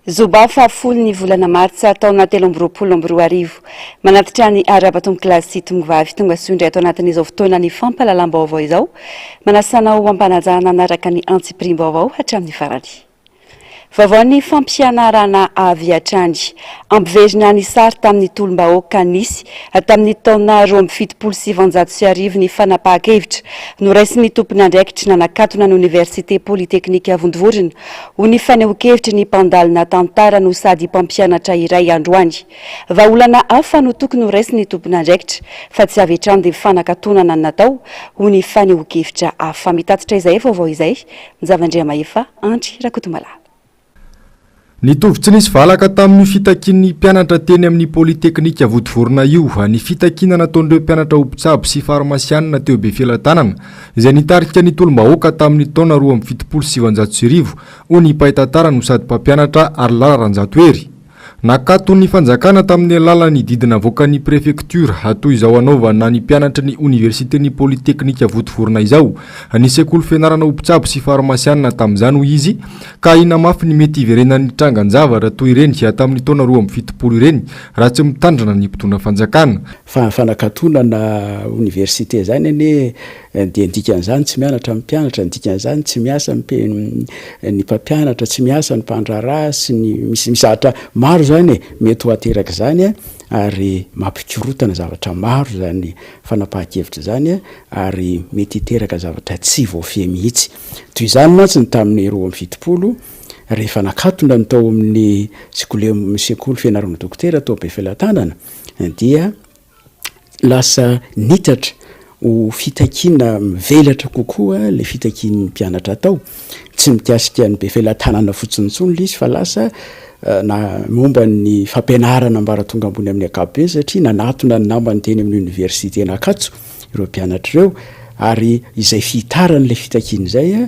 Zoma fahafolo ny volana martsa taona 2023. Manatitra ny arahaba tompokolahy sy tompovavy tonga soa indray ato anatin'izao fotoana ny fampahalalam-baovao izao. Manasa anao am-panajana hanaraka ny antsipiriam-baovao hatramin'ny farany. Vaovaon'ny fampianarana avy hatrany. Ampiverina ny sary tamin'ny tolom-bahoaka nisy tamin'ny taona 1972 ny fanapahan-kevitra noraisin'ny tompon'andraikitra nanakatona ny Oniversite Politeknika Vontovorona, hoy ny fanehoan-kevitry ny mpandalina tantara no sady mpampianatra iray androany. Vahaolana hafa no tokony horaisin'ny tompon'andraikitra fa tsy avy hatrany dia fanakatonana no natao, hoy ny fanehoan-kevitra hafa. Mitatitra izay vaovao izay Njavandriamahefa Andry Rakotomalala. Nitovy tsy nisy valaka tamin'io fitakian'ny mpianatra teny amin'ny Polyteknika Vontovorona io ny fitakiana nataon'ireo mpianatra ho mpitsabo sy farmasianina teo Befelatanana izay nitarika ny tolom-bahoaka tamin'ny taona 1972, hoy ny mpahay tantara no sady mpampianatra Harilala Ranjatohery. Nakaton'ny fanjakana tamin'ny alalan'ny didy navoakan'ny prefektiora toy izao hanaovana ny mpianatry ny oniversiten'ny Polyteknika Vontovorona izao ny sekoly fianarana ho mpitsabo sy farmasianina tamin'izany hoy izy ka ahiana mafy ny mety hiverenan'ny trangan-javatra toy ireny tamin'ny taona 72 ireny raha tsy mitandrina ny mpitondra fanjakana. Fa fanakatonana oniversite izany anie Dia ny dikan'izany tsy mianatra ny mpianatra, ny dikan'izany tsy miasa ny ny mpampianatra, tsy miasa ny mpandraharaha sy ny misy misy zavatra maro izany e, mety ho aterak'izany ary mampikorontana zavatra maro izany fanapahan-kevitra izany ary mety hiteraka zavatra tsy voafehy mihitsy. Toy izany mantsy ny tamin'ny 72 rehefa nakatona ny tao amin'ny sekoly sekoly fianarana dokotera tao Befelatanana dia lasa nitatra ho fitakiana mivelatra kokoa ilay fitakian'ny mpianatra atao. Tsy mikasika ny Befelatanana fotsiny intsony ilay izy fa lasa na momba ny fampianarana ambaratonga ambony amin'ny ankapobeny satria nanatona ny namany teny amin'ny oniversiten'Ankatso ireo mpianatra ireo ary izay fihitaran'ilay fitakiana izay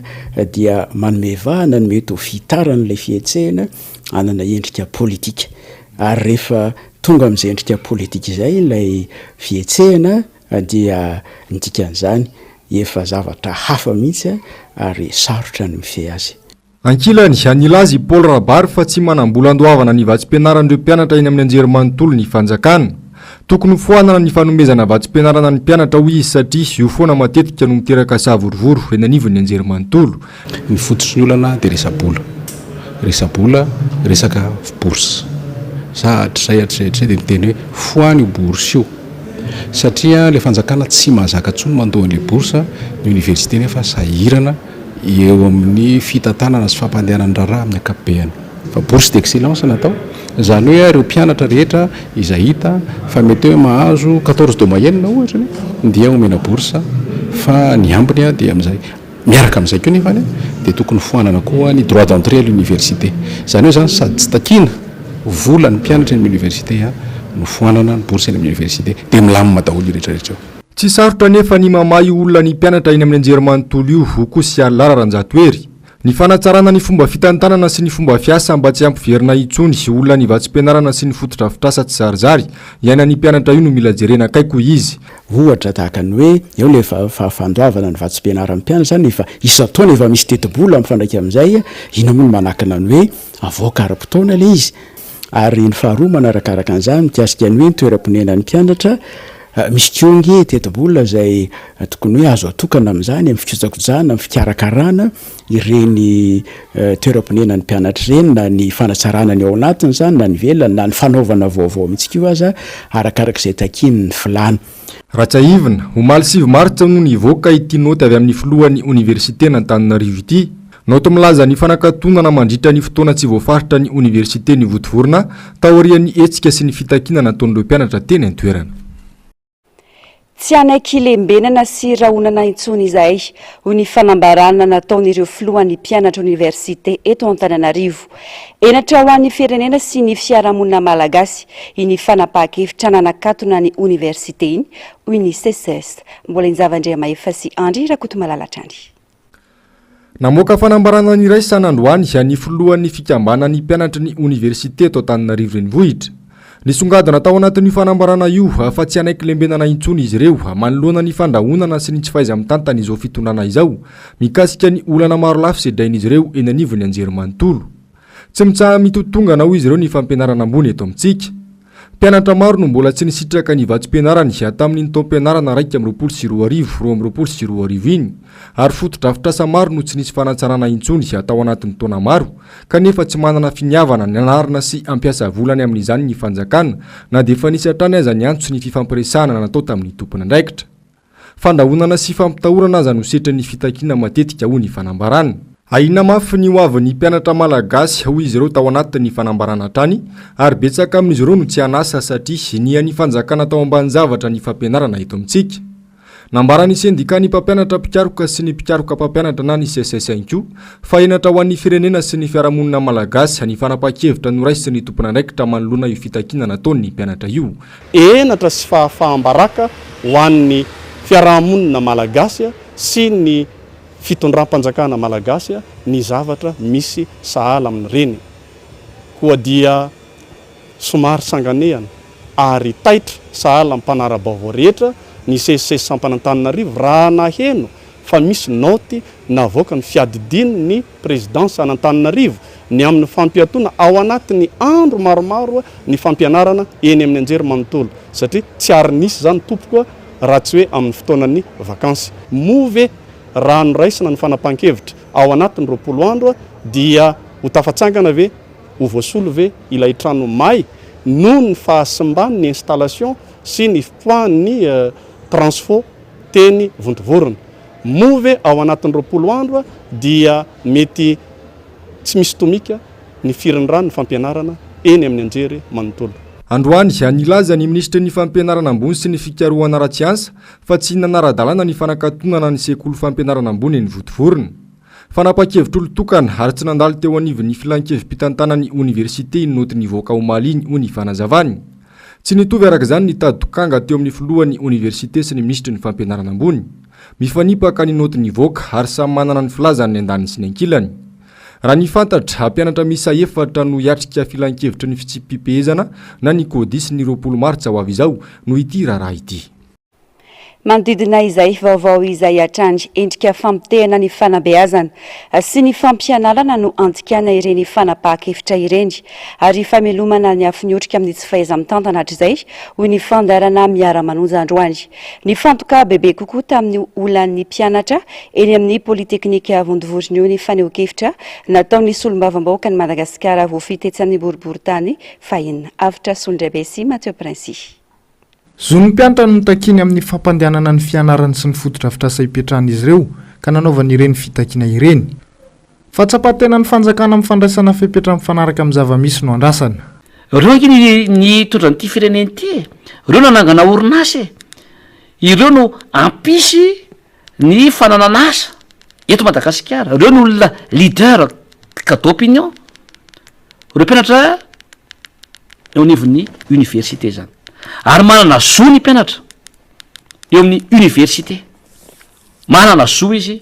dia manome vahana ny mety ho fihitaran'ilay fihetsehana hanana endrika politika ary rehefa Tonga amin'izay endrika politika izay ilay fihetsehana dia ny dikan'izany efa zavatra hafa mihitsy ary sarotra ny mifehy azy. Ankilany, nilaza i Paul Rabary fa tsy manam-bola andoavana ny vatsim-pianaran'ireo mpianatra eny amin'ny anjerimanontolo ny fanjakana. Tokony hofoanana ny fanomezana vatsim-pianarana ny mpianatra hoy izy satria io foana matetika no miteraka savorovoro eny anivon'ny anjerimanontolo. Ny fototry ny olana dia resa-bola. Resa-bola, resaka bourse. Za hatrizay hatrizay hatrizay dia miteny hoe foano io bourse io. Satria ilay fanjakana tsy mahazaka intsony mandoa an'ilay bourse, ny université nefa sahirana eo amin'ny fitantanana sy fampandehanana ny raharaha amin'ny ankapobeny. Fa bourse d'excellence natao, izany hoe ireo mpianatra rehetra izay hita fa mety hoe mahazo 14 de moyenne ohatra dia omena bourse fa ny ambiny dia amin'izay. Miaraka amin'izay koa nefany dia tokony foanana koa ny droit d'entrée à l'université. Izany hoe izany sady tsy takiana vola ny mpianatra eny amin'ny université no foanana ny bourse eny amin'ny université dia milamina daholo io rehetra rehetra io. Tsy sarotra anefa ny mamaha io olona ny mpianatra eny amin'ny anjerimanontolo io, hoy kosa i Alara Ranjatohery. Ny fanatsarana ny fomba fitantanana sy ny fomba fiasa mba tsy hampiverina intsony olona ny vatsim-pianarana sy ny fotodrafitrasa tsizarizary iainan'ny mpianatra io no mila jerena akaiky, hoy izy. Ohatra tahaka ny hoe eo ilay fandoavana ny vatsim-pianaran'ny mpianatra izany efa isan-taona efa misy tetibola mifandraika amin'izay, inona moa no manakana ny hoe avoaka ara-potoana ilay izy? Ary ny faharoa manarakaraka an'izany mikasika ny hoe ny toeram-ponenan'ny mpianatra, misy koa ange tetibola izay tokony hoe azo atokana amin'izany amin'ny fikojakojana, amin'ny fikarakarana ireny toeram-ponenan'ny mpianatra ireny na ny fanatsarana ny ao anatiny izany na ny ivelany na ny fanaovana vaovao mihitsy koa aza arakaraka izay takian'ny filàna. Raha tsiahivina, omaly 9 martsa no nivoaka ity naoty avy amin'ny filohan'ny oniversiten'Antananarivo ity. Naoty milaza ny fanakatonana mandritra ny fotoana tsy voafaritra ny oniversiten'i Vontovorona taorian'ny hetsika sy ny fitakiana nataon'ireo mpianatra teny an-toerana. Tsy hanaiky lembenana sy rahonana intsony izahay, hoy ny fanambarana nataon'ireo filohan'ny mpianatra oniversite eto Antananarivo. Henatra ho an'ny firenena sy ny fiarahamonina malagasy iny fanapahan-kevitra nanakatona ny oniversite iny, hoy ny Seces. Mbola Injava Andriamahefa sy Andry Rakotomalala hatrany. Namoaka fanambarana niraisana androany ny filohan'ny fikambanan'ny mpianatry ny oniversite eto Antananarivo Renivohitra. Nisongadina tao anatin'io fanambarana io fa tsy hanaiky lembenana intsony izy ireo manoloana ny fandrahonana sy ny tsy fahaiza-mitantana izao fitondrana izao mikasika ny olana marolafy sedrain'izy ireo eny anivon'ny anjerimanontolo. Tsy mitsaha-mitotongana hoy izy ireo ny fampianarana ambony eto amintsika. Mpianatra maro no mbola tsy nisitraka ny vatsim-pianarany tamin'iny taom-pianarana 2021, 2022 iny, ary fotodrafitrasa maro no tsy nisy fanatsarana intsony tao anatin'ny taona maro, kanefa tsy manana finiavana ny hanarina sy hampiasa vola any amin'izany ny fanjakana na dia efa nisy hatrany aza ny antso sy ny fifampiresahana natao tamin'ny tompon'andraikitra. Fandrahonana sy fampitahorana aza no setrin'ny fitakiana matetika, hoy ny fanambarana. Ahiana mafy ny ho avin'ny mpianatra malagasy, hoy izy ireo tao anatin'ny fanambarana hatrany, ary betsaka amin'izy ireo no tsy an'asa satria niha-ny fanjakana tao ambany-javatra ny fampianarana eto amintsika. Nambaran'ny sendikan'ny mpampianatra mpikaroka sy ny mpikaroka mpampianatra na ny SECES ihany koa fa henatra ho an'ny firenena sy ny fiarahamonina malagasy ny fanapahan-kevitra noraisin'ny tompon'andraikitra manoloana io fitakiana nataon'ny mpianatra io. Henatra sy fahafaham-baraka ho an'ny fiarahamonina malagasy sy ny fitondram-panjakana malagasy ny zavatra misy sahala amin'ireny. Koa dia somary sanganehana ary taitra sahala amin'ny mpanara-baovao rehetra ny Seces Sampan'Antananarivo raha naheno fa misy naoty navoakan'ny fiadidian'ny Prezidansa an'Antananarivo ny amin'ny fampiatoana ao anatin'ny andro maromaro ny fampianarana eny amin'ny anjery manontolo satria tsy ary nisy izany tompoko raha tsy hoe amin'ny fotoanan'ny vakansy. Moa ve raha noraisina ny fanapahan-kevitra ao anatin'ny 20 andro dia ho tafatsangana ve, ho voasolo ve ilay trano may noho ny fahasimban'ny installation sy ny fipoahan'ny transfo teny Vontovorona? Moa ve ao anatin'ny 20 andro dia mety tsy misy tomika ny firindran'ny fampianarana eny amin'ny anjery manontolo? Androany, nilaza ny minisitry ny Fampianarana ambony sy ny fikarohana ara-tsiansa fa tsy nanara-dalàna ny fanakatonana ny sekoly fampianarana ambony eny Vontovorona. Fanapahan-kevitr'olon-tokana ary tsy nandalo teo anivon'ny filankevi-pitantanan'ny oniversite iny naoty nivoaka omaly iny, hoy ny fanazavany. Tsy nitovy araka izany ny tady dokanga teo amin'ny filohan'ny oniversite sy ny minisitry ny fampianarana ambony. Mifanipaka ny naoty nivoaka ary samy manana ny filazany ny andaniny sy ny ankilany. Raha ny fantatra, mpianatra miisa efatra no hiatrika filankevitry ny fitsipi-pipehezana na ny Codis ny 20 martsa ho avy izao noho ity raharaha ity. Manodidina izay vaovao izay hatrany, endrika famotehana ny fanabeazana sy ny fampianarana no andikana ireny fanapahan-kevitra ireny ary famelomana ny afo niotrika amin'ny tsy fahaiza-mitantana hatrizay, hoy ny fandaharana Miara-manonja androany. Nifantoka bebe kokoa tamin'ny olan'ny mpianatra eny amin'ny Polyteknika Vontovorona io ny fanehoan-kevitra nataon'ny solombavambahoakan'i Madagasikara voafidy tetsy amin'ny boriborintany fahenina. Avotra Solondraibe sy Mathieu Princi. Zon'ny mpianatra no notakiany amin'ny fampandehanana ny fianarany sy ny fotodrafitrasa ipetrahan'izy ireo ka nanaovany ireny fitakiana ireny. Fahatsapan-tenan'ny fanjakana amin'ny fandraisana fepetra mifanaraka amin'ny zava-misy no andrasana. Ireo ange ny nitondra an'ity firenena ity e! Ireo nanangana orinasa e! Ireo no hampisy ny fananan'asa eto Madagasikara, ireo no olona leader ka d'opinion, ireo mpianatra eo anivon'ny université zany, ary manana zo ny mpianatra eo amin'ny université, manana zo izy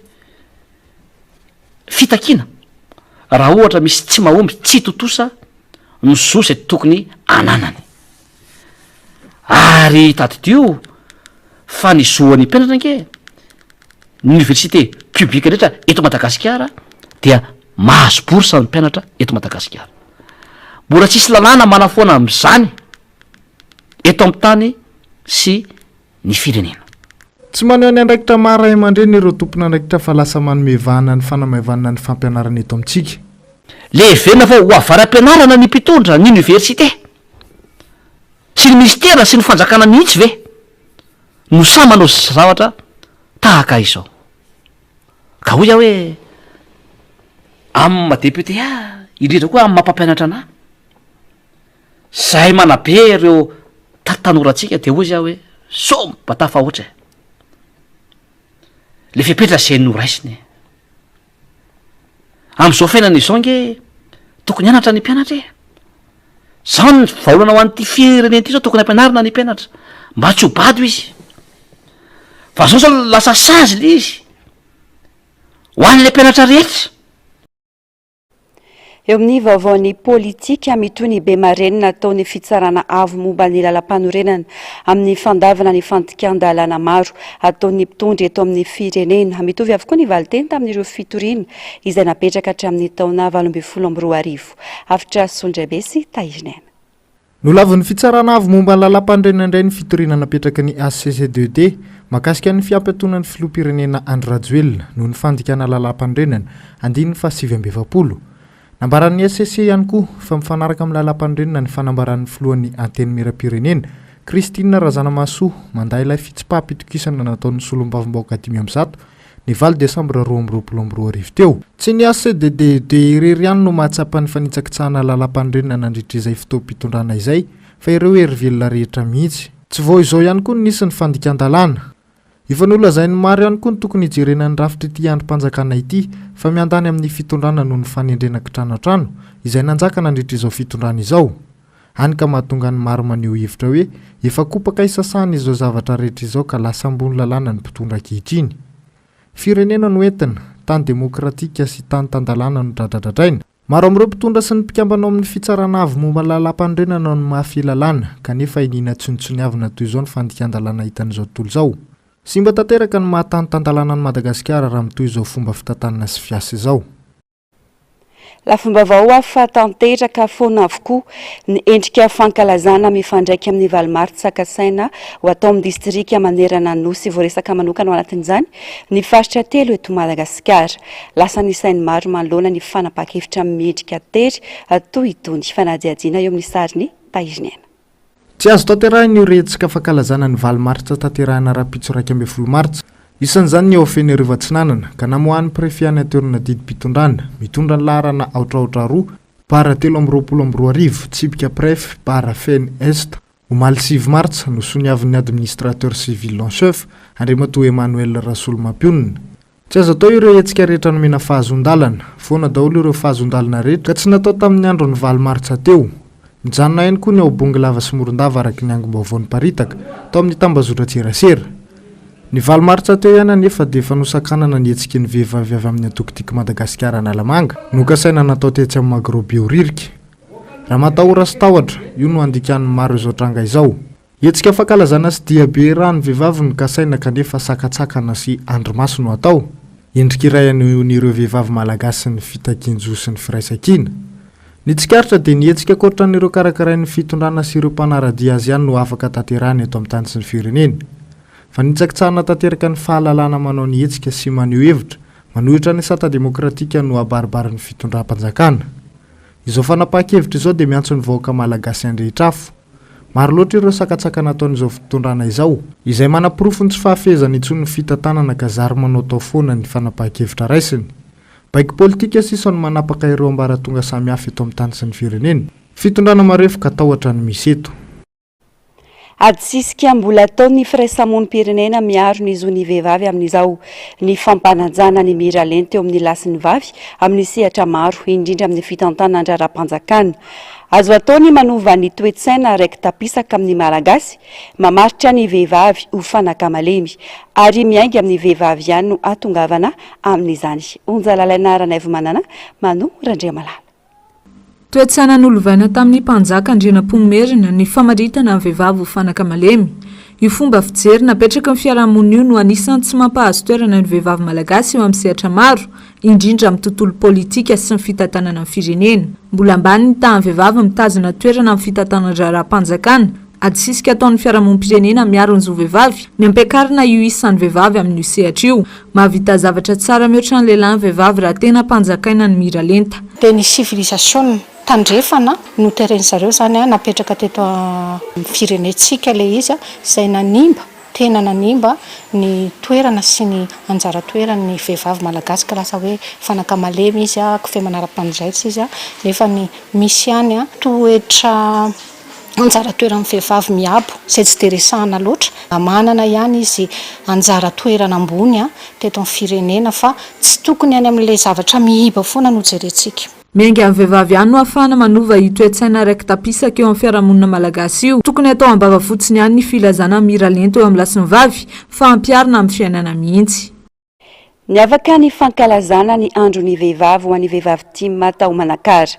fitakiana raha ohatra misy tsy mahomby, tsy tontosa ny zo zay tokony ananany, ary tadidio Fa ny zo an'ny mpianatra ange, ny université publique rehetra eto Madagasikara dia mahazo bourse ny mpianatra eto Madagasikara. Mbola tsisy lalàna manafoana amin'izany eto amin'ny tany sy ny firenena. Tsy maneho ny andraikitra maha ray aman-dreny ireo tompon'andraikitra fa lasa manome vahana ny fanamaivanana ny fampianarana eto amintsika. Le heverina fa ho avara-pianarana ny mpitondra ny université. Tsy ny ministera sy ny fanjakana mihitsy ve no sahy manao zavatra tahaka izao? Ka hoy aho hoe amin'ny maha député ahy, indrindra koa amin'ny maha mpampianatra anah, zahay manabe ireo tanorantsika dia hoy aho hoe sao mba tafahoatra e! Le fepetra izay noraisina e! Amin'izao fiainana izao ange tokony hianatra ny mpianatra e! Zao ny vahaolana ho an'ity firenena ity zao tokony ampianarina ny mpianatra mba tsy ho bado izy. Fa zao zao lasa sazy le izy ho an'le mpianatra rehetra. Eo amin'ny vaovaon'ny politika, mitohy ny bemarenina ataon'ny Fitsarana Avo momba ny Lalampanorenana amin'ny fandavana ny fandikan-dalàna maro ataon'ny mpitondra eto amin'ny firenena. Mitovy avokoa ny valinteny tamin'ireo fitoriana izay napetraka hatramin'ny taona 2018. Avotra Sondraibe sy Tahirin'aina. Nolavin'ny Fitsarana Avo momba ny Lalàmpanorenana indray ny fitoriana napetraky ny HCCDD mahakasika ny fiampiatoana ny filoham-pirenena Andry Rajoelina noho ny fandikana lalàmpanorenana, andininy faha 49. Nambaran'ny hcc ihany koa fa mifanaraka amin'ny lalàmpanorenana ny fanambaran'ny filohan'ny Antenimierampirenena, Christine Razanamahasoa, mandà ilay fitsipaham-pitokisana nataon'ny solombavambahoaka 105 ny valo desambra 2022 teo. Tsy ny HCDDED irery ihany no mahatsapa ny fanitsakitsahana lalàmpanorenana nandritra izay fotoam-pitondrana izay fa ireo hery velona rehetra mihitsy. Tsy vao izao ihany koa no nisy ny fandikan-dalàna. Efa nolazain'ny maro ihany koa ny tokony hijerena ny rafitr'ity andrim-panjakana ity fa miandany amin'ny fitondrana noho ny fanendrena kitranoantrano izay nanjaka nandritra izao fitondrana izao. Hany ka mahatonga ny maro maneho hevitra hoe efa kopaka isasahana izao zavatra rehetra izao ka lasa ambony lalàna ny mpitondra ankehitriny. Firenena no entina, tany demokratika sy tany tan-dalàna no dradradradraina. Maro amin'ireo mpitondra sy ny mpikambana ao amin'ny Fitsarana Avo momba ny Lalàmpanorenana no mahafehy lalàna, kanefa iniana tsinontsiniavina toy izao ny fandikan-dalàna hitan'izao tontolo izao. Simba tanteraka ny maha tany tan-dalàna an'i Madagasikara raha mitohy izao fomba fitantanana sy fiasa izao. Lafim-baovao hafa tanteraka foana avokoa ny endrika fankalazana mifandraika amin'ny valo martsa kasaina ho atao amin'ny distrika manerana ny Nosy. Voaresaka manokana ao anatin'izany ny faritra telo eto Madagasikara. Lasa ny sain'ny maro manoloana ny fanapahan-kevitra miendrika tery toy itony. Fanadihadiana eo amin'ny sarin'i Tahiriniaina. Tsy azo tanterahina io rehetsika fankalazana ny valo martsa tanterahina rahampitso 11 martsa. Isan'izany ny ao Fenerivo Atsinanana, ka namoahan'ny Préfet any an-toerana didim-pitondrana, mitondra ny laharana aotra aotra roa, bara 2023, tsipika Pref, bara Fen Est, omaly sivy martsa, nosoniavin'ny Administrateur civil en chef, Andriamatoa Emmanuel Rasolomampionona. Tsy azo atao ireo hetsika rehetra nomena fahazoan-dalana. Foana daholo ireo fahazoan-dalana rehetra ka tsy natao tamin'ny andron'ny valo martsa teo. Mijanona ihany koa ny ao Bongolava sy Morondava araka ny angom-baovao niparitaka tao amin'ny tambazotran-tserasera. Ny valo martsa teo ihany anefa dia efa nosakanana ny hetsiky ny vehivavy avy amin'ny antoko Tiako Madagasikara Analamanga nokasaina natao tetsy amin'ny Magro Behoririka. Ramatahora sy tahotra, io no andikan'ny maro izao tranga izao. Hetsika fankalazana sy diabe rano vehivavy no kasaina kanefa sakantsakana sy andrimaso no atao. Endrika iray anehoan'ireo vehivavy malagasy ny fitakian-jo sy ny firaisankina. Ny tsikaritra dia ny hetsika ankoatran'ireo karakarain'ny fitondrana sy ireo mpanara-dia azy ihany no afaka tanterahina eto amin'ny tany sy ny firenena. Fanitsakitsahana tanteraka ny fahalalahana manao ny hetsika sy maneho hevitra manohitra ny sata demokratika no abaribarin'ny fitondram-panjakana. Izao fanapahan-kevitra izao dia miantso ny vahoaka malagasy handrehitra afo. Maro loatra ireo sakantsakana ataon'izao fitondrana izao, izay manaporofo ny tsy fahafehezany intsony ny fitantanana ka zary manaotao foana ny fanapahan-kevitra raisiny. Baiko politika sisa no manapaka ireo ambaratonga samihafa eto amin'ny tany sy ny firenena. Fitondrana marefo ka tahotra no misy eto. Ady sisika mbola ataon'ny firaisamonim-pirenena miaro ny zon'ny vehivavy amin'izao ny fampanajana ny miralenta eo amin'ny lahy sy ny vavy amin'ny sehatra maro, indrindra amin'ny fitantanan-draharaham-panjakana. Azo atao ny manova ny toe-tsaina raiki-tapisaka amin'ny Malagasy, mamaritra ny vehivavy ho fanaka malemy. Ary miainga amin'ny vehivavy ihany no hahatongavana amin'izany. Onja Lalaina Ranaivomanana, Mano Randriamalala. Toe-tsaina nolovaina tamin'ny mpanjaka Andrianampoinimerina ny famaritana ny vehivavy ho fanaka malemy. Io fomba fijery napetraky ny fiarahamonina io no anisan'ny tsy mampahazo toerana ny vehivavy malagasy eo amin'ny sehatra maro, indrindra amin'ny tontolo politika sy ny fitantanana ny firenena. Mbola ambany ny tahan'ny vehivavy mitazona toerana amin'ny fitantanan-draharaham-panjakana. Ady sisika ataon'ny fiarahamonim-pirenena miaro ny zo vehivavy ny hampiakarina io isan'ny vehivavy amin'io sehatra io. Mahavita zavatra tsara mihoatra ny lehilahy ny vehivavy raha tena ampanjakaina ny miralenta. Dia ny sivilizasiona tandrefana noteren'ny zareo izany napetraka teto amin'ny firenentsika ilay izy izay nanimba Tena nanimba ny toerana sy ny anjara toeran'ny vehivavy malagasy ka lasa hoe fanaka malemy izy, kofehy manara-panjaitra izy nefa ny misy ihany toetra anjara toeran'ny vehivavy miabo izay tsy dia resahana loatra. Manana ihany izy anjara toerana ambony teto amin'ny firenena fa tsy tokony any amin'ilay zavatra miiba foana no jerentsika. Miainga amin'ny vehivavy ihany no ahafahana manova io toe-tsaina raiki-tapisaka eo amin'ny fiarahamonina malagasy io. Tokony hatao am-bava fotsiny ihany ny filazana miralenta eo amin'ny lahy sy ny vavy fa ampiharina amin'ny fiainana mihitsy. Niavaka ny fankalazana ny andron'ny vehivavy ho an'ny vehivavy tim tao Manakara.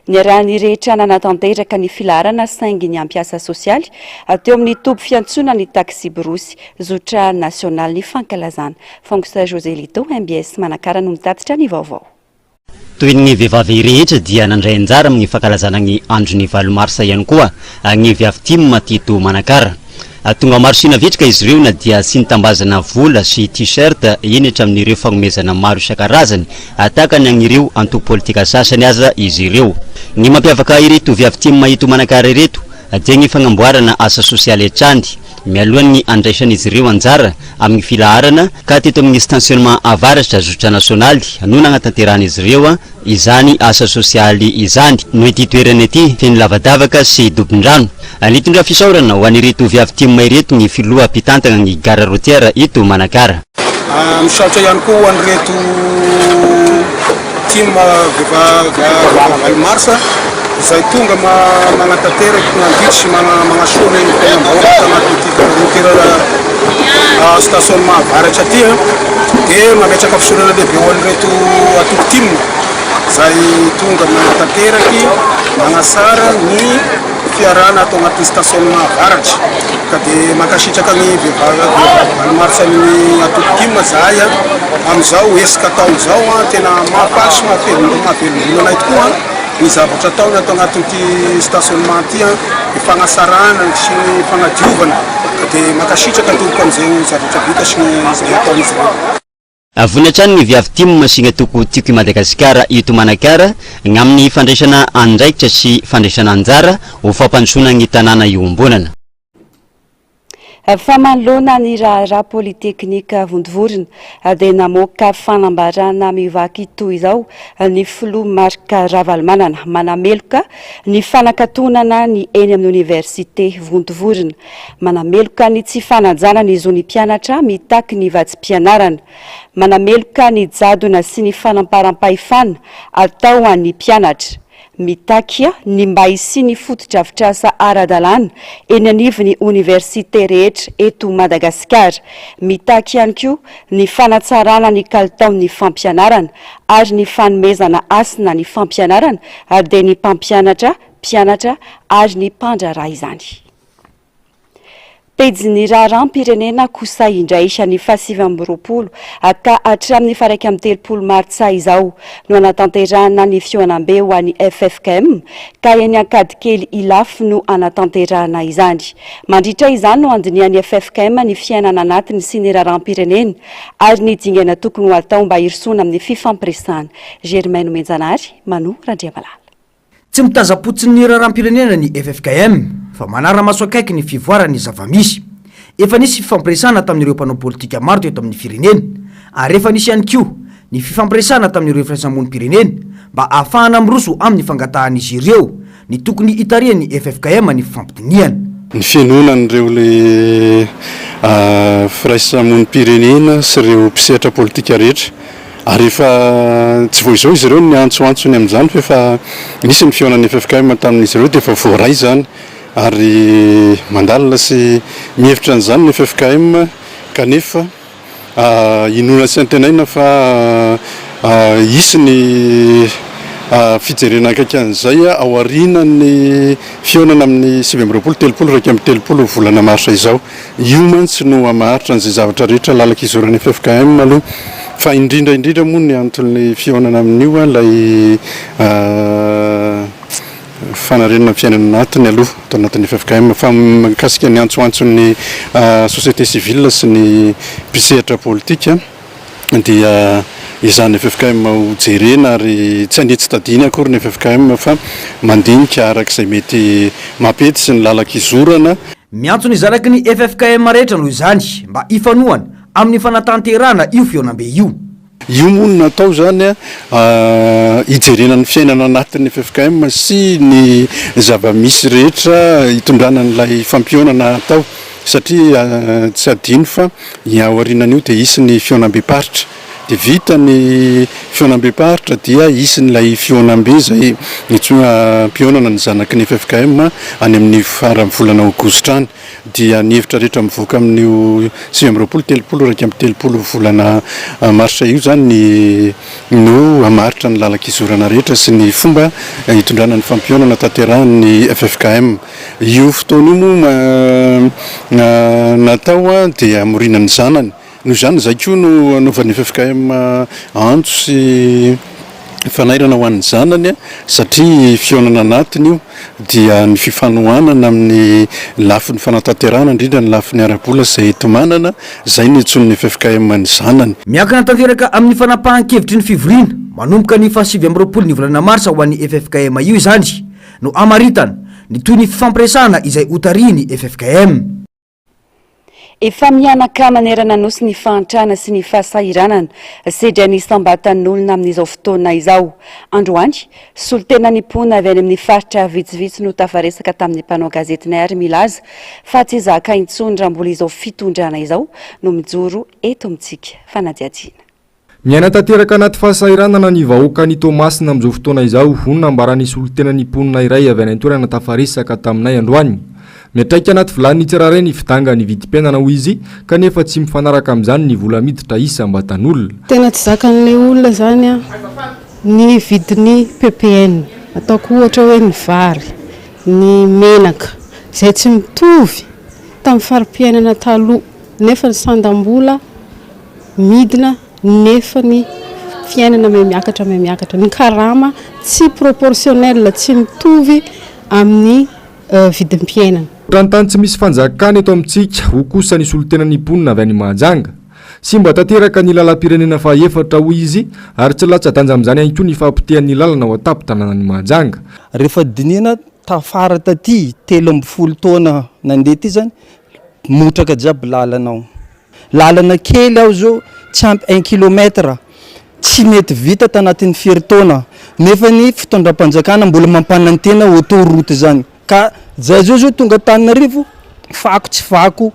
Niarahan'ny rehetra nanatanteraka ny filaharana saingy niampy asa sosialy teo amin'ny toby fiantsoana ny taksiborosy zotra nasionaly ny fankalazana. Fonks José Lito, mbs Manakara no mitatitra ny vaovao. Toy ny vehivavy rehetra dia nandray anjara amin'ny fankalazana ny andron'ny valo marsa ihany koa ny viavy tim teto Manakara. Tonga maro sy navitrika izy ireo na dia tsy nitambazana vola sy t-shirt eny hatramin'ireo fagnomezana maro isan-karazany tahaka ny an'ireo antoko politika sasany aza izy ireo. Ny mampiavaka ireto viavy tim eto Manakara ireto dia ny fagnamboarana asa sosialy hatrany mialohan'ny handraisan'izy ireo anjara amin'ny filaharana ka teto amin'ny Stationnement Avaratra zotra nasionaly no nagnatanterahan'izy ireo izany asa sosialy izany noho ity toerana ity feno lavadavaka sy dobon-drano. Nitondra fisaorana ho an'ireto viavy tim ireto ny filoha mpitantana ny Gare routière eto Manakara. Misaotra ihany koa ho an'ireto team vehivavy valo mars izay tonga manatanteraka mandritry sy magnasoa ny fiainam-bahoaka tanatin'ity routera stationnement avaratra ity dia mametraka fisaorana lehibe ho an'ireto antoko team izay tonga manatanteraky magnasara ny fiarahana ato anatin'ny stationnement avaratra ka dia mankasitraka ny vehivavy valo marsa ny antoko tim zahay amin'izao hetsika atao izao tena mahafaly sy mahavelom-bolo anay tokoa ny zavatra ataony ato anatin'ity stationnement ity ny fagnasarana sy ny fagnadiovana ka dia mankasitraka tompoko amin'izay zavatra vita sy ny izay ataon'izy ireo. Vonona hatrany ny Viavy Tim sy ny antoko Tiako i Madagasikara eto Manakara ny amin'ny fandraisana andraikitra sy fandraisana anjara ho fampandrosoana ny tanàna iombonana. Fa manoloana ny raharaha Polyteknika Vontovorona dia namoaka fanambarana mivaky toy izao ny filoha Marc Ravalomanana manameloka ny fanakatonana ny eny amin'ny oniversite Vontovorona. Manameloka ny tsy fanajana ny zon'ny mpianatra mitaky ny vatsim-pianarana. Manameloka ny jadona sy ny fanamparam-pahefana atao an'ny mpianatra. Mitaky ny mba hisian'ny fotodrafitrasa ara-dalàna eny anivon'ny oniversite rehetra eto Madagasikara. Mitaky ihany koa ny fanatsarana ny kalitaon'ny fampianarana ary ny fanomezana hasina ny fampianarana dia ny mpampianatra, mpianatra ary ny mpandraharaha izany. Pejin'ny raharaham-pirenena kosa indray ny faha 29 ka hatramin'ny faha 31 martsa izao no hanatanterahana ny fihaonambe ho an'ny ffkm ka eny Ankadikely Ilafy no hanatanterahana izany. Mandritra izany no handinihan'ny ffkm ny fiainana anatiny sy ny raharaham-pirenena ary ny dingana tokony ho atao mba hirosoana amin'ny fifampiresahana. Germain Nomenjanahary, Mano Randriamalala. Tsy mitazam-potsiny ny raharaham-pirenena ny ffkm fa manara-maso akaiky ny fivoaran'ny zava-misy. Efa nisy fifampiresahana tamin'ireo mpanao politika maro teto amin'ny firenena ary efa nisy ihany koa ny fifampiresahana tamin'ireo firaisamonim-pirenena mba ahafahana miroso amin'ny fangatahan'izy ireo ny tokony hitarihan'ny ffkm ny fifampidinihana. Ny fihainoana an'ireo ilay firaisamonim-pirenena sy ireo mpisehatra politika rehetra Ary efa tsy vao izao izy ireo no niantsoantso ny amin'izany fa efa nisy ny fihaonan'ny ffkm tamin'izy ireo dia efa voaray izany ary mandalina sy mihevitra an'izany ny ffkm kanefa inoana sy antenaina fa hisy ny fijerena akaiky an'izay aorianan'ny fihaonana amin'ny 29, 30, 31 volana marsa izao. Io mantsy no hamaharitra an'izay zavatra rehetra lalan-kizoran'ny ffkm aloha fa indrindra indrindra moa ny anton'ilay fihaonana amin'io ilay fanarenana ny fiainana anatiny aloha ato anatin'ny ffkm fa mikasika ny antsoantson'ny société civile sy ny mpisehatra politika dia izany ffkm ho jerena ary tsy hanitsy tadiny akory ny ffkm fa mandinika araka izay mety mampety sy ny lalan-kizorana. Miantso ny zanaky ny ffkm rehetra noho izany mba hifanohana amin'ny fanatanterahana io fihaonambe io. Io moa no natao izany hijerena ny fiainana anatin'ny ffkm sy ny zava-misy rehetra hitondrana an'ilay fampihaonana atao satria tsy hadino fa aorianan'io dia hisy ny fihaonambem-paritra. Dia vita ny fihaonambem-paritra dia hisy ilay fihaonambe izay antsoina hampihaonana ny zanaky ny ffkm any amin'ny faran'ny volana aogositra any. Dia ny hevitra rehetra mivoaka amin'io 29, 30, 31 volana marsa io izany ny no hamaritra ny lalan-kizorana rehetra sy ny fomba hitondrana ny fampihaonana tanterahin'ny ffkm. Io fotoana io moa natao dia hamoriana ny zanany. Noho izany, izay koa no anaovan'ny ffkm antso sy fanairana ho an'ny zanany satria fihaonana anatiny io dia ny fifanohanana amin'ny lafiny fanatanterahana indrindra ny lafiny ara-bola izay enti-manana, izay no iantsoan'ny ffkm ny zanany. Miankina tanteraka amin'ny fanapahan-kevitry ny fivoriana manomboka ny faha 29 ny volana marsa ho an'ny ffkm io izany no hamaritana ny toy ny fifampiresahana izay hotarihin'ny ffkm. Efa mihanaka manerana Nosy ny fahantrana sy ny fahasahiranana sedrain'ny isam-batan'olona amin'izao fotoana izao. Androany, solontenan'ny mponina avy any amin'ny faritra vitsivitsy no tafaresaka tamin'ny mpanao gazetinay ary milaza fa tsy zaka intsony raha mbola izao fitondrana izao no mijoro eto amintsika. Fanadihadiana. Miaina tanteraka anaty fahasahiranana ny vahoakan'i Toamasina amin'izao fotoana izao, hoy ny nambaran'ny solontenan'ny mponina iray avy any an-toerana tafaresaka taminay androany. Miantraika anaty vilanin'ny tsirairay ny fidangan'ny vidim-piainana, hoy izy, kanefa tsy mifanaraka amin'izany ny vola miditra isam-batan'olona. Tena tsy zakan'ilay olona izany ny vidin'ny ppn, ataoko ohatra hoe ny vary, ny menaka, izay tsy mitovy tamin'ny fari-piainana taloha nefa ny sandam-bola midina nefa ny fiainana mihamiakatra mihamiakatra, ny karama tsy proportionnel, tsy mitovy amin'ny vidim-piainana. Ohatran'ny tany tsy misy fanjakana eto amintsika, hoy kosa ny solontenan'ny mponina avy any Mahajanga. Simba tanteraka ny lalam-pirenena fahaefatra, hoy izy, ary tsy latsa-danja amin'izany ihany koa ny fahapotehan'ny lalana ao an-tampon-tanànan'i Mahajanga. Rehefa dinihana tafara taty 13 taona nandeha ty zany, motraka jiaby lalana ao. Lalana kely aho zao tsy ampy un kilomètre tsy mety vita tanatin'ny firy taona nefa ny fitondram-panjakana mbola mampanantena autoroute zany ka zay zao zao tonga Antananarivo fako tsy fako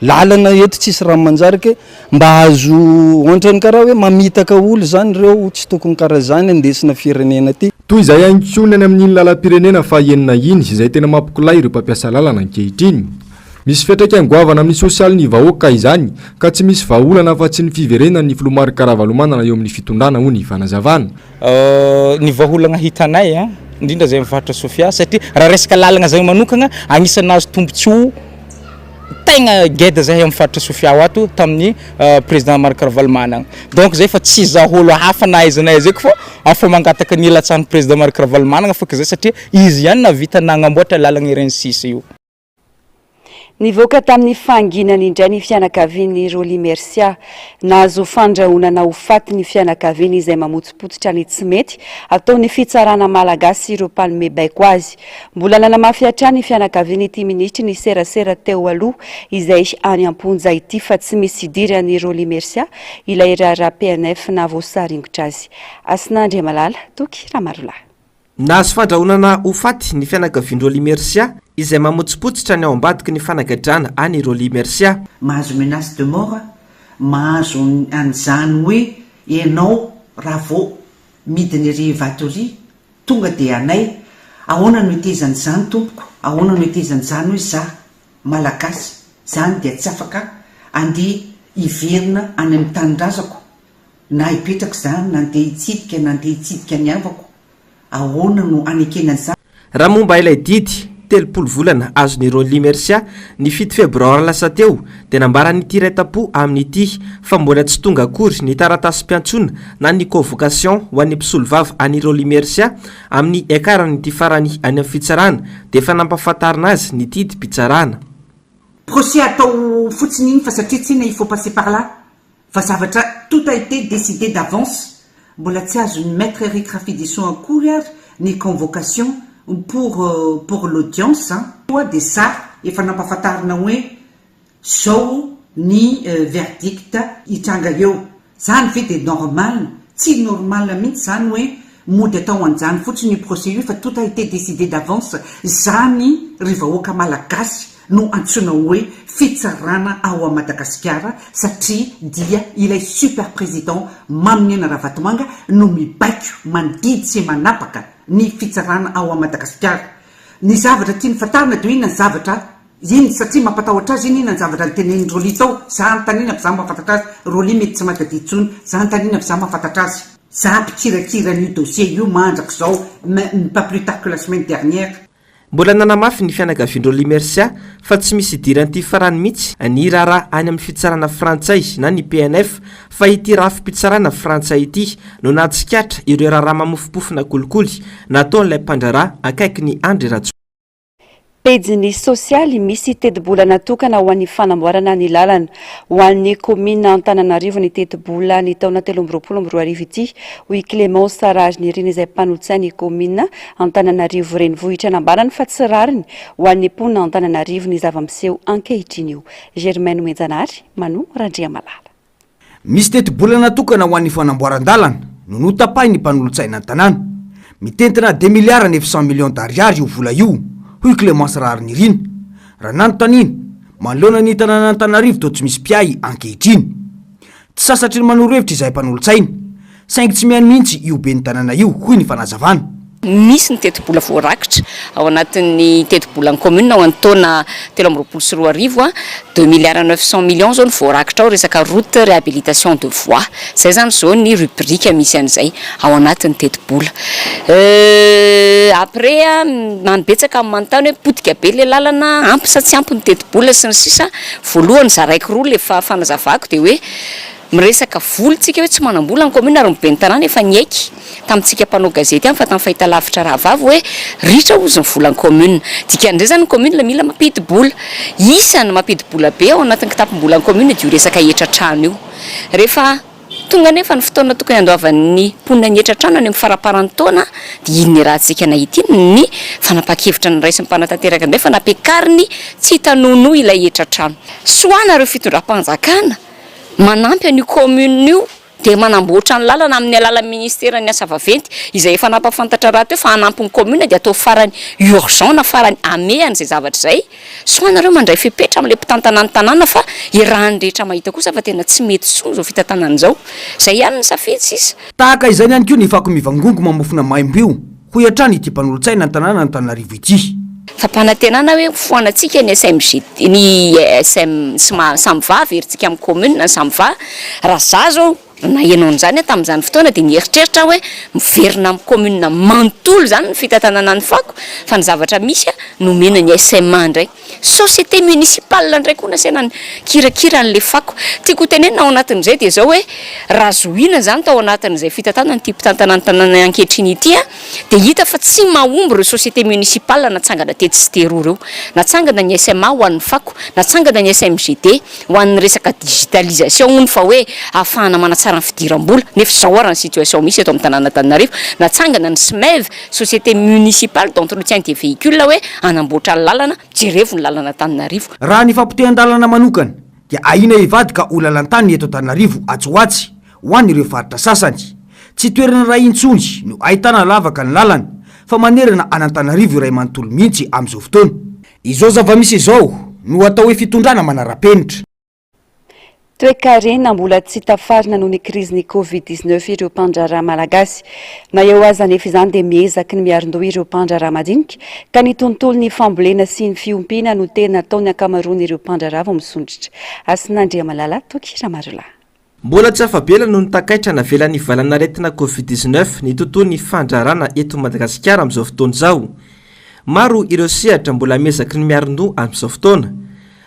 lalana eto tsisy raha manjary ke mba azo ohatrany karaha hoe mamitaka olo zany reo tsy tokony karaha zany andesina firenena ty. Toy izay ihany koa ny any amin'iny lalam-pirenena faha-enina iny izay tena mampikolay ireo mpampiasa lalana ankehitriny. Misy fiantraikany goavana amin'ny sosialin'ny vahoaka izany ka tsy misy vahaolana afa-tsy ny fiverenan'ny filoha Marc Ravalomanana eo amin'ny fitondrana, hoy ny fanazavana. Ny vahaolagna hitanay, indrindra zay amin'ny faritra Sofia, satria raha resaka lalagna zay manokagna, agnisan'ny nahazo tombontsoa tegna geda zahay amin'ny faritra Sofia ao ato tamin'ny président Marc Ravalomanana. Donc zay fa tsy hizaha olo hafa na aiza na aiza eky fô afa mangataka ny hilatsahan'ny président Marc Ravalomanana fô zay satria izy ihany nahavita nagnamboatra lalagna RN6 io. Nivoaka tamin'ny fahanginany indray ny fianakavian'i Rolly Mercia. Nahazo fandrahonana ho faty ny fianakaviany izay mamotsipotsitra ny tsy mety ataon'ny fitsarana malagasy ireo mpanome baiko azy. Mbola nanamafy hatrany ny fianakavian'ity minisitry ny serasera teo aloha izay any am-ponja ity fa tsy misy idiran'i Rolly Mercia ilay raharaha PNF nahavoasaringotra azy. Hasina Andriamalala, Toky Ramarolahy. Nahazo fandrahonana ho faty ny fianakavian-dRolly Mercia, izay mamotsipotsitra ny ao ambadiky ny fanagadrana an'i Rolly Mercia. Mahazo menace de mort, mahazo an'izany hoe ianao raha vao midina ery Ivato ery tonga dia anay, ahoana no hetezan'izany tompoko, ahoana no hetezan'izany hoe za Malagasy zany dia tsy afaka andeha hiverina any amin'ny tanindrazako na hipetraka izany na andeha hitsidika na andeha hitsidika ny havako, Ahoana no hanekena an'izany? Raha momba ilay didy 30 volana azon'i Rolly Mercia ny fito febroary lasa teo dia nambaran'ity iray tampo amin'ity fa mbola tsy tonga akory ny taratasim-piantsoana na ny convocation ho an'ny mpisolovava an'i Rolly Mercia amin'ny hiakaran'ity farany any amin'ny fitsarana dia efa nampahafantarina azy ny didim-pitsarana. Procès atao fotsiny iny fa satria tsinona il faut passer par là Fa zavatra tout a été décidé d'avance, mbola tsy azon'ny Maître Eric Rafidison akory ary ny convocation pour pour l'audience an! Koa dia za efa nampafantarina hoe zao ny verdict hitranga eo. Zany ve dia normal? Tsy normal mihitsy zany hoe mody atao an'izany fotsiny io procès io fa tout a été décidé d'avance. Zany ry vahoaka malagasy. no antsoina hoe fitsarana ao a Madagasikara satria dia ilay super président Maminiaina Ravatomanga no mibaiko, mandidy sy manapaka ny fitsarana ao a Madagasikara. Ny zavatra tiany fantarina dia inona ny zavatra iny satria mampatahotra azy iny inona ny zavatra notenenin'i Rolly tao, za anontaniana fa za mahafantatra azy, Rolly mety tsy mahatadidy intsony, za anontaniana fa za mahafantatra azy. Za mpikirakira an'io dossier io mandrak'izao, mais pas plus tard que la semaine dernière. Mbola nanamafy ny fianakavian-dRolly Mercia fa tsy misy idiran'ity farany mihitsy ny raharaha any amin'ny fitsarana frantsay na ny PNF fa ity rafi-pitsarana frantsay ity no nahatsikatra ireo raharaha mamofompofona kolikoly nataon'ilay mpandraharaha akaikin'i Andry Rajoelina. Pejiny sosialy misy tetibola natokana ho an'ny fanamboarana ny lalana. Ho an'ny kaominina Antananarivo ny tetibola ny taona 2023 ity, hoy i Clémence Raharinirina izay mpanolotsain'ny kaominina Antananarivo Renivohitra. Nambarany fa tsy rariny ho an'ny mponina Antananarivo ny zava-miseho ankehitriny io. Germaine Nomenjanahary, Mano Randriamalala. Misy tetibola natokana ho an'ny fanamboaran-dalana no notapahin'ny mpanolotsaina ny tanàna. Mitentina deux milliards neuf cent millions d'ariary io vola io, hoy Clémence Raharinirina, raha nanontaniana, manoloana ny tanànan'Antananarivo toa tsy misy mpiahy ankehitriny. Tsy sasatry ny manoro hevitra izahay mpanolotsaina, saingy tsy mihaino mihitsy io ben'ny tanàna io, hoy ny fanazavana. Misy ny tetibola voarakitra ao anatin'ny tetibolan'ny commune ho an'ny taona 2023, deux milliards neuf cent millions izao no voarakitra ao resaka route réhabilitation de voies. Izay izany izao ny rubrique misy an'izay ao anatin'ny tetibola. Après, any betsaka ny manontany hoe potika be ilay lalana, ampy sa tsy ampy ny tetibola sy ny sisa. Voalohany zaraiko roa le fanazavako dia hoe miresaka vola tsika hoe tsy manam-bola ny commune ary ny ben'ny tanàna efa niaiky tamintsika mpanao gazety ihany fa tamin'ny fahitalavitra rahavavy hoe ritra hozy ny volan'ny commune. Dikan'izay zany ny commune mila mampidi-bola. Isany mampidi-bola be ao anatin'ny kitapom-bolan'ny commune dia io resaka hetra trano io. Rehefa. Tonga anefa ny fotoana tokony handoavan'ny mponina ny hetra-trano any amin'ny faramparan'ny taona dia iny niarahantsika nahita iny ny fanapahan-kevitra noraisin'ny mpanatanteraka indray fa nampiakariny tsy hita nonoa ilay hetra-trano. Soa nareo fitondram-panjakana manampy an'io commune io dia manamboatra ny lalana amin'ny alalan'ny ministeran'ny asa vaventy izay efa nampahafantatra rahateo fa hanampy ny commune dia atao farany urgent na farany hamehana izay zavatra izay. Soa nareo mandray fepetra amin'ilay mpitantana ny tanàna fa irahan'ny rehetra mahita kosa fa tena tsy mety intsony izao fitantanana izao. Izay ihany ny safidy sisa. Tahaka izany ihany koa ny fako mivangongo mamofona maimbo io, hoy hatrany ity mpanolotsaina ny tanànan'Antananarivo ity. Fampanantenana hoe hofoanantsika ny SMG, ny SM, Samva, averintsika amin'ny commune ny Samva, raha za zao Naheno an'izany aho tamin'izany fotoana dia nieritreritra aho hoe miverina amin'ny commune manontolo izany ny fitantanana ny fako fa ny zavatra misy nomena ny SMA indray. Société municipale indray koa nasaina nikirakira an'ilay fako. Tiako ho tenenina ao anatin'izay dia izao hoe raha zohiana izany tao anatin'izay fitantanana ity mpitantana ny tanàna ankehitriny ity dia hita fa tsy mahomby ireo société municipale natsangana tetsy sy teroa ireo. Natsangana ny SMA ho an'ny fako, natsangana ny SMGD. Ho an'ny resaka digitalisation hono fa hoe ahafahana manatsara ny fidiram-bola, nefa izao ary ny situation misy eto amin'ny tanàn'Antananarivo, natsangana ny SMEV, Société Municipale d'Entretien des Véhicules, hoe hanamboatra ny lalana, jerevo ny lalan'Antananarivo. Raha ny fampotehan-dalana manokana dia ahiana hivadika ho lalan-tany ny eto Antananarivo atsy ho atsy ho an'ireo faritra sasany. Tsy toerana iray intsony no ahitana lavaka ny lalana fa manerana an'Antananarivo iray manontolo mihitsy amin'izao fotoana. Izao zava-misy izao no atao hoe fitondrana manara-penitra. Toekarena mbola tsy tafarina noho ny krizin'ny Covid 19 ireo mpandraharaha malagasy. Na eo aza anefa izany dia miezaky ny miarin-doha ireo mpandraharaha madinika ka ny tontolon'ny fambolena sy ny fiompiana no tena ataon'ny ankamaroan'ireo mpandraharaha vao misondrotra. Hasina Andriamalala, Toky Ramarolahy. Mbola tsy afa-bela noho ny takaitra navelan'ny valan'aretina Covid 19 ny tontolon'ny fandraharahana eto Madagasikara amin'izao fotoana izao. Maro ireo sehatra mbola miezaky ny miarin-doha amin'izao fotoana.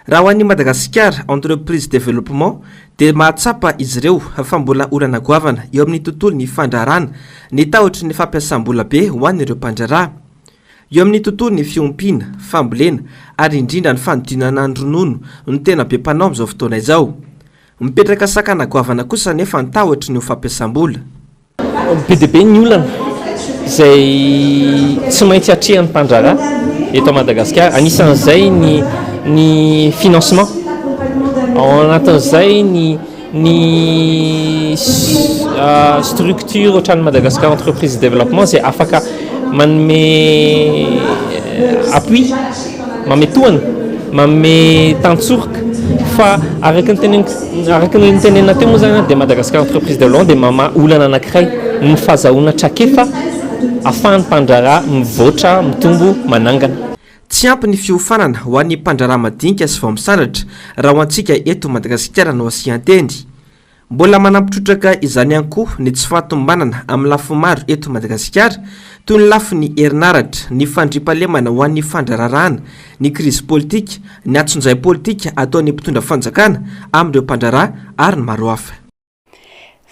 Raha ho an'ny Madagasikara Entreprise Développement dia mahatsapa izy ireo fa mbola olana goavana eo amin'ny tontolon'ny fandraharahana ny tahotry ny fampiasam-bola be ho an'ireo mpandraharaha. Eo amin'ny tontolon'ny fiompiana, fambolena ary indrindra ny fanodinana ny ronono no tena be mpanao amin'izao fotoana izao. Mipetraka sakana goavana kosa anefa ny tahotry ny ho fampiasam-bola. Be dia be ny olana izay tsy maintsy atrehan'ny mpandraharaha eto Madagasikara. Anisan'izay ny ny financement, ao anatin'izay ny ny structure ohatran'ny Madagascar Entreprise Développement izay afaka manome appui, manome tohana. Manome tantsoroka fa araka ny teneniko araka ny notenenina teo moa zany dia Madagascar Entreprise Développement dia mamaha olana anankiray, ny fahazahoana trakefa ahafahan'ny mpandraharaha mivoatra, mitombo, manangana. Tsy ampy ny fiofanana ho an'ny mpandraharaha madinika sy vao misandratra raha ho antsika eto Madagasikara no asian-teny. Mbola manampy trotraka izany ihany koa ny tsy fahatomombanana amin'ny lafiny maro eto Madagasikara, toy ny lafiny herinaratra, ny fandriampahalemana ho an'ny fandraharahana, ny krizy politika, ny antsonjay politika ataon'ny mpitondra fanjakana amin'ireo mpandraharaha ary ny maro hafa.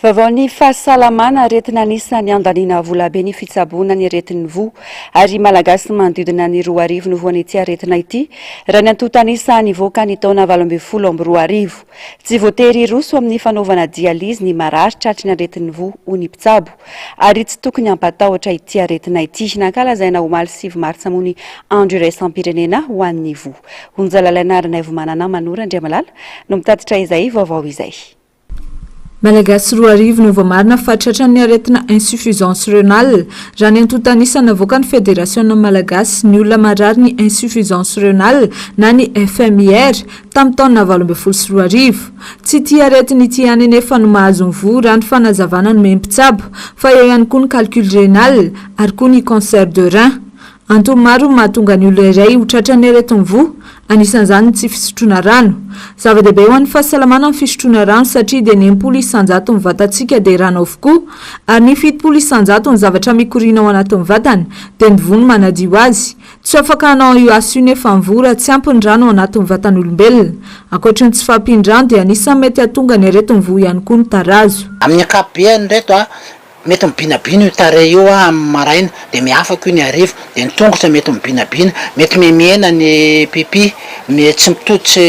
Vaovaon'ny fahasalamana, aretina anisan'ny andaniana volabe ny fitsaboana ny aretin'ny voa ary Malagasy manodidina ny 2000 no voan'ity aretina ity raha ny antontan'isa nivoaka ny taona 2018. Tsy voatery hiroso amin'ny fanaovana dialyse ny marary tratry ny aretin'ny voa, hoy ny mpitsabo, ary tsy tokony hampatahotra ity aretina ity. Nankalazaina omaly 9 martsa moa ny Andro iraisam-pirenena ho an'ny voa. Onja Lalaina Ranaivomanana Manoro Andriamalala no mitatitra izay vaovao izay. Malagasy 2000 no voamarina fa tratran'ny aretina insuffisance renale. Raha ny antontan'isa navoakan'ny Federasiona Malagasy ny olona marary ny insuffisance renale na ny FMIR tamin'ny taona 2018. Tsy ity aretina ity ihany anefa no mahazo ny voa raha ny fanazavana nomen'ny mpitsabo fa eo ihany koa ny calcul renal ary koa ny cancer de rein. Antony maro no mahatonga ny olona iray ho tratran'ny aretin'ny voa, anisan'izany ny tsy fisotroana rano. Zava-dehibe ho an'ny fahasalamana ny fisotroana rano satria dia ny 60 isan-jaton'ny vatantsika dia rano avokoa ary ny 70 isan-jaton'ny zavatra mikoriana ao anatin'ny vatana dia ny voa no manadio azy. Tsy afaka hanao io asa io nefa ny voa raha tsy ampy ny rano ao anatin'ny vatan'olombelona. Ankoatry ny tsy fahampian-drano dia anisan'ny mety hahatonga ny aretin'ny voa ihany koa ny tarazo. Amin'ny ankapobeny ireto a, mety mibinabina io tarehy io amin'ny maraina, dia miafaka io ny hariva, dia ny tongotra mety mibinabina, mety mihemihena ny pipi, me tsy mitotsy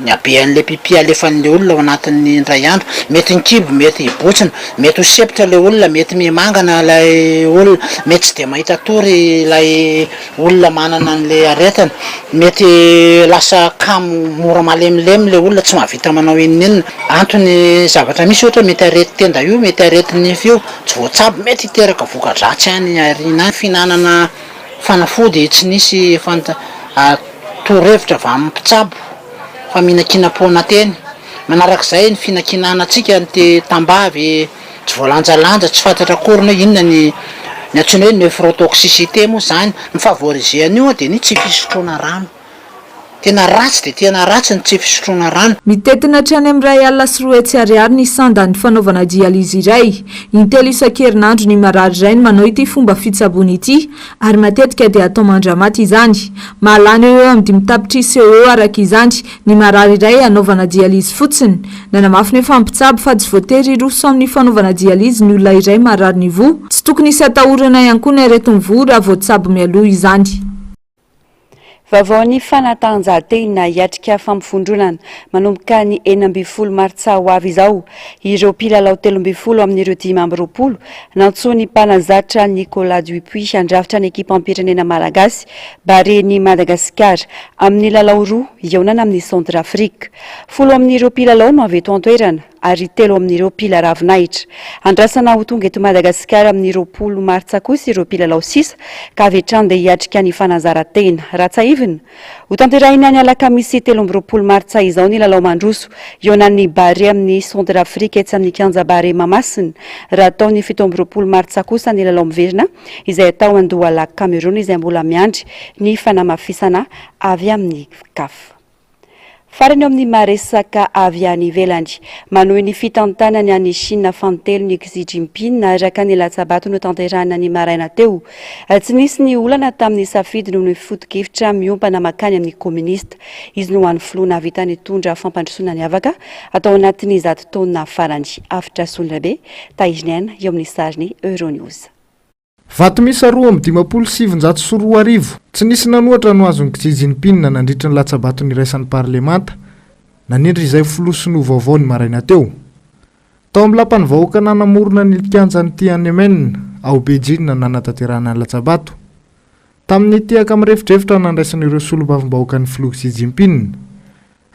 ny habean'ilay pipi alefan'ilay olona ao anatin'ny indray andro, mety ny kibo mety hibotsina, mety ho sempotra ilay olona, mety mihemangana ilay olona, mety tsy dia mahita tory ilay olona manana an'ilay aretina, mety lasa kamo mora malemilemy ilay olona, tsy mahavita manao inon'inona, antony zavatra misy ohatra hoe mety aretin-tenda io, mety areti-nify io, tsy voatsabo, mety hiteraka voka-dratsy any aoriana any, fihinanana fanafody tsy nisy torohevitra avy amin'ny mpitsabo fa mihinan-kinam-poana teny, manarak'izay ny fihinankinanantsika an'ity tambavy tsy voalanjalanja, tsy fantatra akory ny hoe inona ny ny antsoina hoe nephrotoxicité moa izany, mi-favoriser an'io dia ny tsy fisotroana rano, tena ratsy dia tena ratsy ny tsy fisotroana rano. Mitentina hatrany amin'ny 201 ariary ny sandan'ny fanaovana dialyse iray. Intelo isan-kerinandro ny marary iray no manao ity fomba fitsaboana ity ary matetika dia atao mandramaty izany. Mahalany eo ho eo amin'ny dimy tapitrisa eo ho eo araka izany ny marary iray hanaovana dialyse fotsiny. Nanamafy nefa ny mpitsabo fa tsy voatery hiroso amin'ny fanaovana dialyse ny olona iray marary ny voa. Tsy tokony hisy atahorana ihany koa ny aretin'ny voa raha voatsabo mialoha izany. Vaovaon'ny fanatanjahantena, hiatrika fampivondronana manomboka ny 16 martsa ho avy izao ireo mpilalao 13 amin'ireo 25 nantsoin'ny mpanazatra Nicolas Dupuis handrafitra ny ekipam-pirenena malagasy Barean'i Madagasikara amin'ny lalao roa hihaonana amin'ny Centrafrique. Folo amin'ireo mpilalao no avy eto an-toerana ary telo amin'ireo mpila ravinahitra. Andrasana ho tonga eto Madagasikara amin'ny 20 martsa kosa ireo mpilalao sisa ka avy hatrany dia hiatrika ny fanazaran-tena. Raha tsiahivina, hotanterahina ny alakamisy 23 martsa izao ny lalao mandroso hihaonan'ny Barea amin'ny Centrafrique etsy amin'ny kianja Barea Mahamasina. Raha atao ny 27 martsa kosa ny lalao miverina izay atao Andohalac Cameroun izay mbola miandry ny fanamafisana avy amin'ny Caf. Farany eo amin'ny maha resaka avy any ivelany. Manohy ny fitantanany an'i Shina fanintelony i Xi Jinping araka ny latsa-bato notanterahina ny maraina teo. Tsy nisy ny olana tamin'ny safidy noho ny foto-kevitra miompana mankany amin'ny kaominista. Izy no hany filoha nahavita nitondra fampandrosoana niavaka tao anatin'ny zato taona farany. Avotra Solondrabe, Tahiriniaina eo amin'ny sarin'ny Euronews. Vato miisa 2952 tsy nisy nanohatra no azon'i Xi Jinping nandritry ny latsa-bato niraisan'ny parlemanta nanendry izay filoha sinoa vaovao ny maraina teo. Tao amin'ny lapan'ny vahoaka nanamorona ny kianjan'i Tiananmen ao Beijing no nanatanterahana ny latsa-bato. Tamin'ny tehaka mirefodrefotra nandraisan'ireo solombavambahoakan'ny filoha Xi Jinping.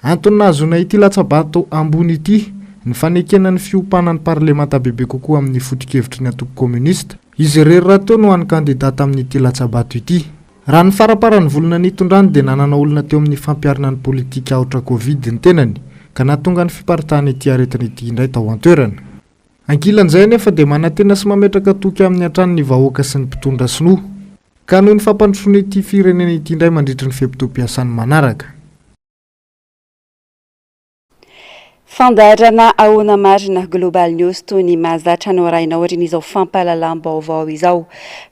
Antony nahazoana ity latsa-bato ambony ity ny fanekena ny fiompanan'ny parlemanta bebe kokoa amin'ny foto-kevitry ny antoko kominista. Izy irery rahateo no hany kandida tamin'ity latsa-bato ity. Raha ny faramparan'ny volana nitondrany dia nanana olona teo amin'ny fampiharana ny politika aotra Covid ny tenany ka nahatonga ny fiparitahan'ity aretina ity indray tao an-toerana. Ankilan'izay anefa dia manantena sy mametraka toky aminy hatrany ny vahoaka sy ny mpitondra sinoa. Ka noho ny fampandrosoana ity firenena ity indray mandritry ny fe-potoam-piasany manaraka. Fandaharana Ahoana Marina, Global News toy ny mahazatra no arahina aorian'izao fampahalalam-baovao izao.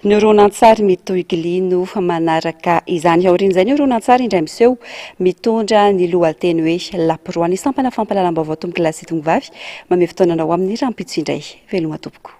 Ny horonantsary mitohy glia no manaraka izany. Aorian'izay ny horonantsary indray miseho mitondra ny lohateny hoe Lapiroa. Ny sampana fampahalalam-baovao Tompokolahy sy Tompovavy mamehy fotoana anao amin'ny rahampitso indray. Veloma tompoko.